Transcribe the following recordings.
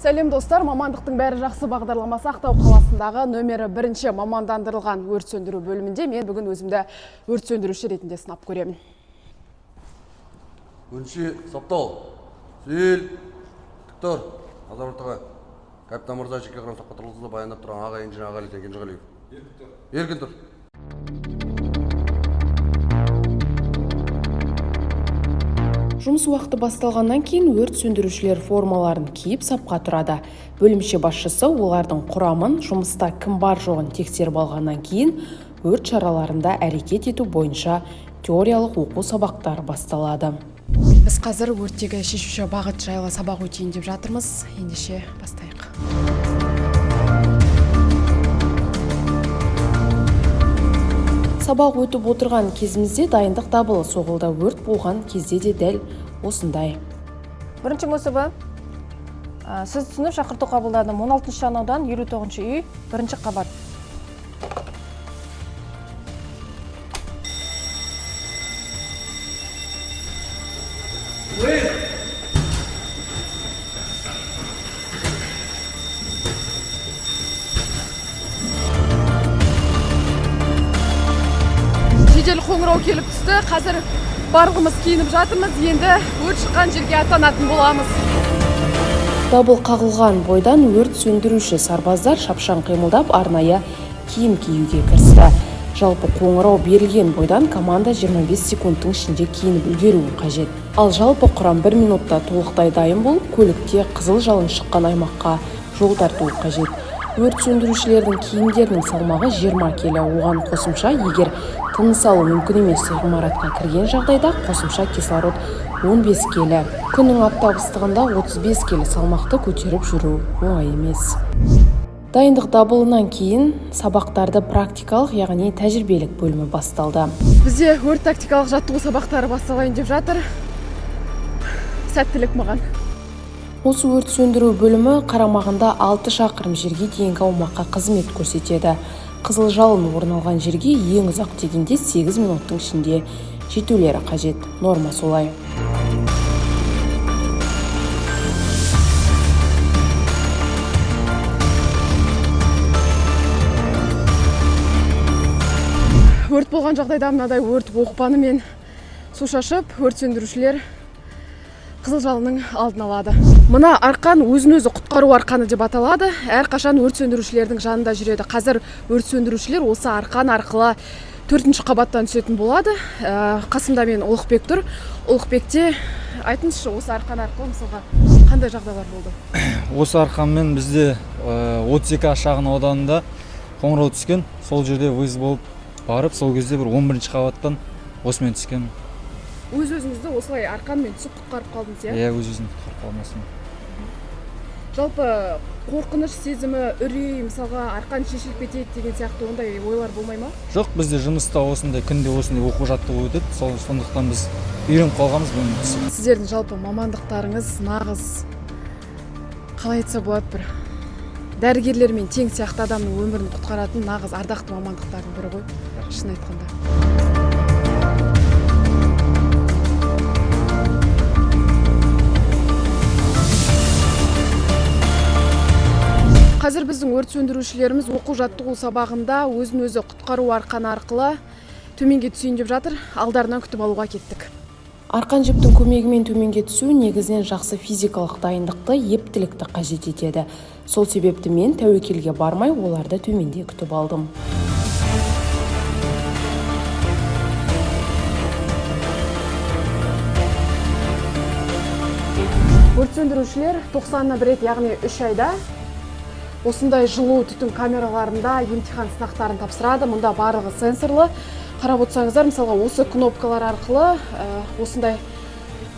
Сәлем достар, мамандықтың бәрі жақсы бағдарламасы Ақтау қаласындағы нөмірі бірінші мамандандырылған өрт сөндіру бөлімінде мен бүгін өзімді өрт сөндіруші ретінде сынап көремін. Бірінші саптал, сейіл, тік тұр, назар ортаға. Капитан мырза жеке құрам сапқа тұрғызды баяндап тұрған аға инженер Ағали Кенжеғалиев. Еркін тұр. Жұмыс уақыты басталғаннан кейін өрт сөндірушілер формаларын киіп сапқа тұрады. Бөлімше басшысы олардың құрамын, жұмыста кім бар жоғын тексеріп алғаннан кейін өрт шараларында әрекет ету бойынша теориялық оқу сабақтары басталады. Біз қазір өрттегі шешуші бағыт жайлы сабақ өтейін деп жатырмыз. Ендеше бастайық. Сабақ өтіп отырған кезімізде дайындық дабылы соғылды. Өрт болған кезде де дәл осындай. Бірінші МСБ, сіз түсініп шақырту қабылдадым. 16 шағын 59 үй, бірінші қабат. Жедел қоңырау келіп түсті. Қазір барлығымыз киініп жатырмыз. Енді өрт шыққан жерге аттанатын боламыз. Дабыл қағылған бойдан өрт сөндіруші сарбаздар шапшаң қимылдап арнайы киім киюге кірісті. Жалпы қоңырау берілген бойдан команда 25 секундтың ішінде киініп үлгеруі қажет. Ал жалпы құрам 1 минутта толықтай дайын болып, көлікте қызыл жалын шыққан аймаққа жол тартуы қажет. Өрт сөндірушілердің киімдерінің салмағы 20 келі. Оған қосымша, егер тыныс алу мүмкін емес ғимаратқа кірген жағдайда қосымша кислород 15 келі. Күннің аптап ыстығында 35 келі салмақты көтеріп жүру оңай емес. Дайындық дабылынан кейін сабақтарды практикалық, яғни тәжірибелік бөлімі басталды. Бізде өрт тактикалық жаттығу сабақтары басталайын деп жатыр. Сәттілік маған. Осы өрт сөндіру бөлімі қарамағында 6 шақырым жерге дейінгі аумаққа қызмет көрсетеді. Қызыл жалын орын алған жерге ең ұзақ дегенде 8 минуттың ішінде жетулері қажет. Норма солай. Өрт болған жағдайда мынадай өрт оқпанымен су шашып, өрт сөндірушілер қызыл жалынның алдын алады. Мына арқан өзін өзі құтқару арқаны деп аталады. Әрқашан өрт сөндірушілердің жанында жүреді. Қазір өрт сөндірушілер осы арқан арқылы 4-ші қабаттан түсетін болады. Қасымда мен Ұлықбек тұр. Ұлықбекте айтыңызшы, осы арқан арқылы мысалға қандай жағдайлар болды? Осы арқанмен бізде 32 шағын ауданында қоңырау түскен. Сол жерде вызов болып барып, сол кезде бір 11-ші қабаттан осымен түскен. Өз-өзіңізді осылай арқанмен түсіп құтқарып қалдыңыз, иә? Иә, өз-өзімді құтқарып қалдым осымен. Жалпы қорқыныш сезімі, үрей, мысалға арқан шешіліп кетеді деген сияқты ондай ойлар болмай ма? Жоқ, бізде жұмыста осындай күнде осындай оқу жаттығу өтеді. Сондықтан біз үйреніп қалғанбыз бұны түсіп. Сіздердің жалпы мамандықтарыңыз нағыз, қалай айтса болады, бір дәрігерлермен тең сияқты адамның өмірін құтқаратын нағыз ардақты мамандықтардың бірі ғой, шын айтқанда. Қазір біздің өрт сөндірушілеріміз оқу жаттығу сабағында өзін өзі құтқару арқаны арқылы төменге түсейін деп жатыр. Алдарынан күтіп алуға кеттік. Арқан жіптің көмегімен төменге түсу негізінен жақсы физикалық дайындықты, ептілікті қажет етеді. Сол себепті мен тәуекелге бармай оларды төменде күтіп алдым. Өрт сөндірушілер тоқсанына бір рет, яғни 3 айда осындай жылу түтін камераларында емтихан сынақтарын тапсырады. Мұнда барлығы сенсорлы. Қарап отырсаңыздар, мысалға осы кнопкалар арқылы осындай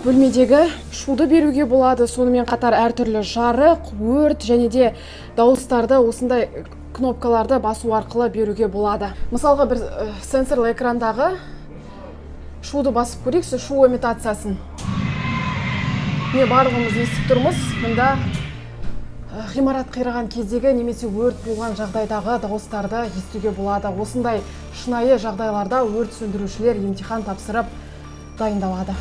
бөлмедегі шуды беруге болады. Сонымен қатар әртүрлі жарық, өрт және де дауыстарды осындай кнопкаларды басу арқылы беруге болады. Мысалға бір сенсорлы экрандағы шуды басып көрейікші, шу имитациясын. Міне барлығымыз естіп тұрмыз. Мұнда ғимарат қираған кездегі немесе өрт болған жағдайдағы дауыстарды естуге болады. Осындай шынайы жағдайларда өрт сөндірушілер емтихан тапсырып дайындалады.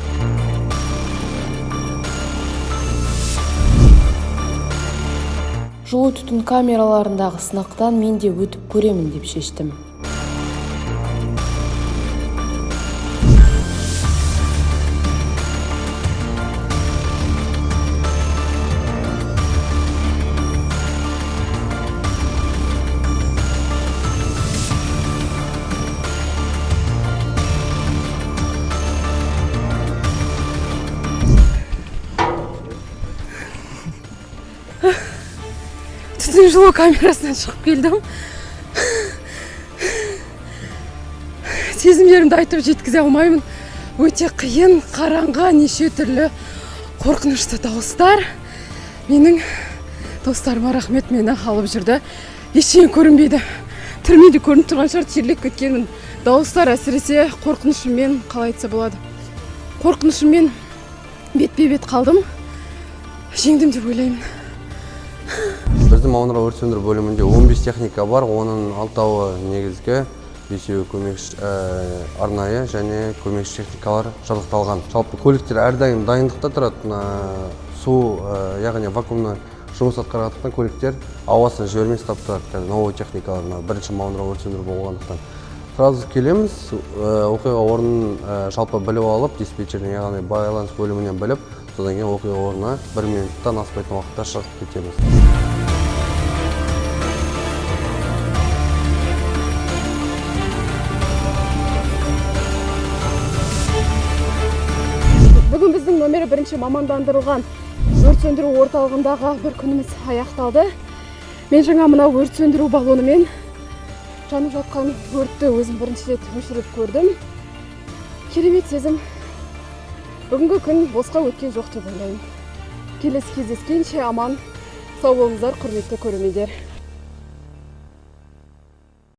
Жылу түтін камераларындағы сынақтан мен де өтіп көремін деп шештім. Түтін жылу камерасынан шығып келдім. Сезімдерімді айтып жеткізе алмаймын. Өте қиын, қараңғы, неше түрлі қорқынышты дауыстар. Менің достарыма рахмет, мені алып жүрді. Ештеңе көрінбейді. Түріме де көрініп тұрған шығар, терлеп кеткенмін. Дауыстар, әсіресе қорқынышыммен, қалай айтса болады, қорқынышыммен бетпе бет қалдым. Жеңдім деп ойлаймын. Біздің мамандар өрт сөндіру бөлімінде 15 техника бар, оның алтауы негізгі, бесеуі көмекші, арнайы және көмекші техникалар жабдықталған. Жалпы көліктер әрдайым дайындықта тұрады. Мына су, яғни вакуумный жұмыс атқарғандықтан, көліктер ауасын жібермей ұстап тұрады. Қазір новый техникалар, мына бірінші мамандарға өрт сөндіру болғандықтан, сразу келеміз, оқиға орнын жалпы біліп алып, диспетчерден, яғни байланыс бөлімінен біліп, содан кейін оқиға орнына бір минуттан аспайтын уақытта шығып кетеміз. Бүгін біздің номері бірінші мамандандырылған өрт сөндіру орталығындағы бір күніміз аяқталды. Мен жаңа мынау өрт сөндіру баллонымен жанып жатқан өртті өзім бірінші рет өшіріп көрдім. Керемет сезім. Бүгінгі күн босқа өткен жоқ деп ойлаймын. Келесі кездескенше аман сау болыңыздар, құрметті көрермендер.